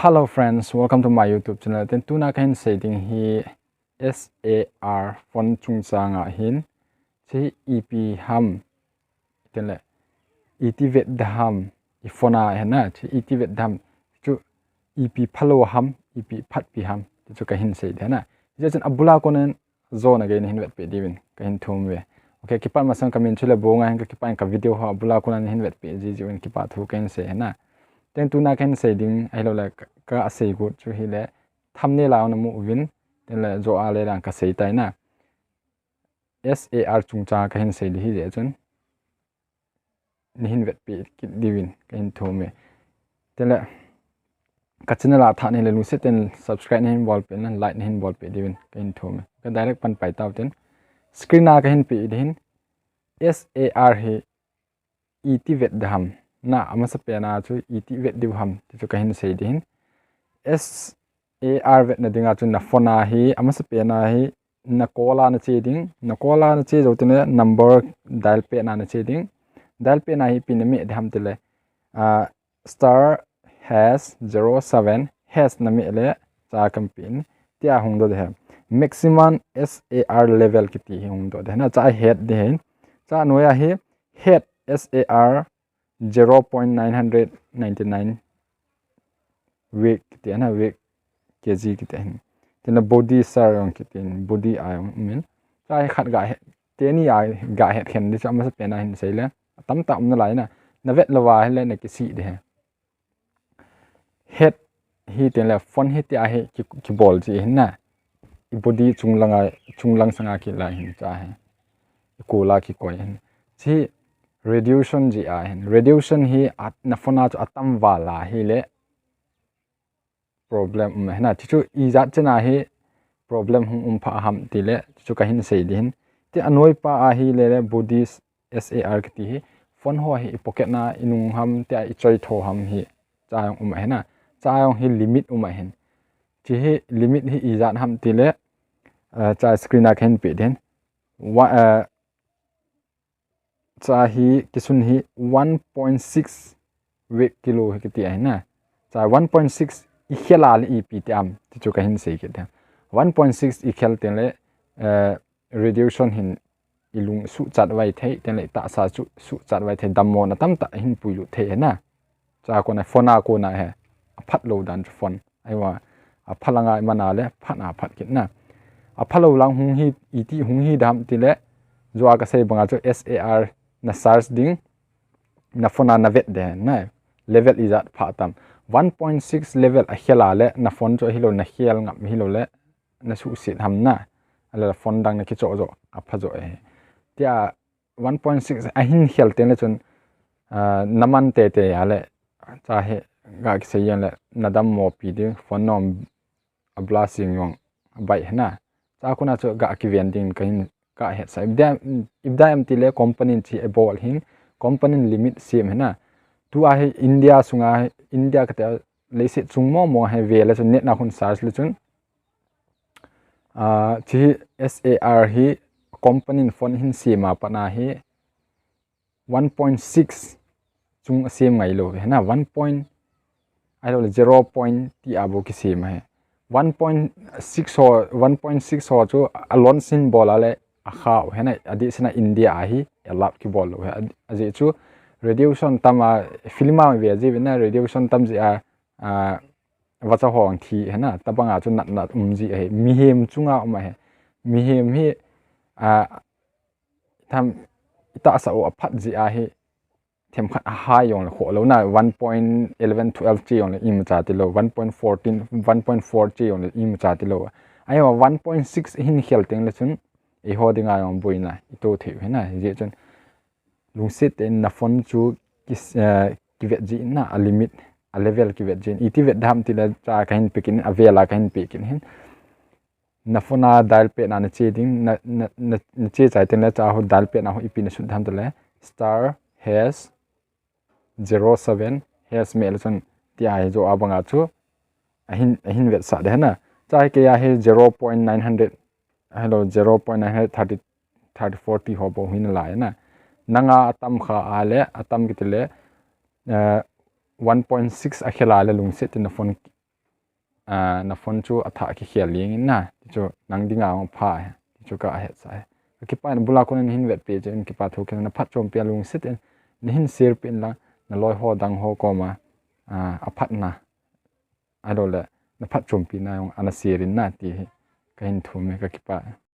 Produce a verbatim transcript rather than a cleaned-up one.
Hello friends, welcome to my YouTube channel. Tin tuna kahin sei ding hi S A R font chungchang a hin, hiche hi ipi ham, tin le iti vet ding ham, i font a hin na, hiche iti vet ding ham, chu ipi phalou ham, ipi phatpi ham, ti chu kahin sei ding na. Hijeh chun abula konin jona gei nahin vetpeh diuvin kahin thum uve. Ok, kipat masang kamin chu Lebonga hin, ka kipat in ka video ho abula konin nahin vetpeh ji jiuvin kipa thu kahin sei hin na. Tin tuna kahin sei ding ahilou le ka, ka asei got chu hile thumbnail a namu uvin, tin le jo a le lang kasei tai na. S A R chungchang kahin sei ding hijeh chun nahin vetpeh kit diuvin kahin thum uve. Tin le ka channel a thah nahi le lungset tah in subscribe nahin bolpeh in, like nahin bolpeh diuvin kahin thum uve. Ka direct pan pai tau tin, screen a kahin pe ding hin, S A R hi iti vet ding ham, na, amasapen a chu iti vet diu ham, ti chu kahin sei ding hin. S A R vetna dinga chu na font a hi, amasapen a hi, na call a nache ding, na call a nache jou tin le number dial pad na nache ding. Dial pad na hi ipi nameh ding ham ti le, ah, star hash zero seven hash nameh le, cha kahin pe in, tia hung doh ding ahi. Maximum S A R level kiti hi hung doh ding ahi na, cha het ding ahi. Cha noiya hi height S A R zero point nine hundred ninety nine weight kiti ahi na, weight K G kiti ahi. Tin le body sir jong kiti ahi, body a jong um in. Cha hi khat ga het, teni a ga het khen ding chu amasapen a hin sei le, atamtah um nalai na, na vet lou va hile na kisih ding ahi. Height hi tin le font hi tia hi ki, kibol ji hin na. I body chunglang a, chunglang sanga kila hin cha hi. I kol a kikoi hin. Hiche resolution ji ahin. Resolution hi a, na font a chu atam val a hile problem um ahi na. Hichu ijat chan a hi problem hung um pha ham ti le, hichu kahin sei ding hin. Tin anoi pa a hile le body S A R kiti hi font ho hi i pocket na i nung ham, tia i choi tho ham hi cha jong um ahi na. Cha jong hi limit um ahin. Hiche hi limit hi ijat ham ti le, eh, cha screen a kahin pe ding hin. Wa, eh, cha hi kisun hi one point six weight kilo hi kiti ahi na. Cha one point six i khel a le ipi ti ham, ti chu kahin sei kit ding. One point six i khel tin le, eh, resolution hin i lung suhchat vai thei, tin le i tahsa chu suhchat vai thei, dammo na tamtah hin puilut thei ahi na. Cha kona font a kona hi aphat lou dan chu font. Ahivang, apha lang a i man a le, phat a phat kit na. Apha lou lang hung hi, iti hung hi ding ham ti le, jo a kasei banga chu S A R na search ding, na font a na vet ding na. Level ijat pha tam. One point six level a khel a le, na font chu ahilou, na khel ngap hilou le, na suhset ham na. Ahilou le font dang na kichoh jo, apha jo ahi. Tia one point six ahin khel tin le chun, ah, na man teitei a le, cha hi ga kisei jeng le, na dammo pi ding, font nom a blast jeng jong abai ahi na. Cha kona chu ga kiven ding kahin, ka het sa. Ipi dia, ipi dia em ti le company in hiche abol hin, company in limit sem ahi na. Tua hi India sunga hi, India kati a leiset chung mong mong hi ve le chun net na khun search le chun, ah, hiche hi S A R hi company in font hin sem a pat na hi one point six chung asem ngai lou ve ahi na, one point, ahilou le zero point ti a bou kisem ahi. One point six ho, one point six ho chu a launch hin bol a le akha u ahi na, adeh seh na India a hi allowed kibol lou ahi. A, ajeh chu resolution tam a, film a ve ji ve na, resolution tam jeh a, a, vacha ho jong thi ahi na, tobang a chu nat nat um ji ahi. Mihem chunga um ahi. Mihem hi, a, tham, i tahsa u aphat jeh a hi, themkhat a high jong le khoh lou na, one point eleven, twelve che jong le imacha ti lou, one point fourteen, one point four che jong le imacha ti lou. Ahivang one point six hin khel teng le chun, eiho dinga jong boina i to thei u ahi na, hijeh chun lungset tah in na font chu ki, eh, kivet jin na, a limit, a level kivet jin. Iti vet ding ham ti le cha kahin pe kit in, avel a kahin pe kit in hin. Na font a dial pad na na che ding, na, na, na, na che chai teng le cha ho dial pad na ho ipi na sut ding ham ti le star hash zero seven hash meh le chun tia hi jo a banga chu ahin, ahin vetsah ding ahi na. Cha hi kei a hi zero point nine hundred, ahilou zero point nine hundred thirty, thirty forty ho bou hin lai na. Nanga atam kha a le, atam kiti le, eh, one point six a khel a le lungset tah in na font ah, na phone chu athah kikhel ding in na, ti chu nang dinga apha ahi, ti chu ka hetsah ahi. Ka kipah in, abul a kon in nahin vetpeh jeh in kipa thu khen, na phatchompi a lungset in nahin share peh in lang, na loi ho dang ho koma, ah, aphatna, ahilouleh na phatchompina jong ana share in na ti hi kahin thum e, ka kipah e.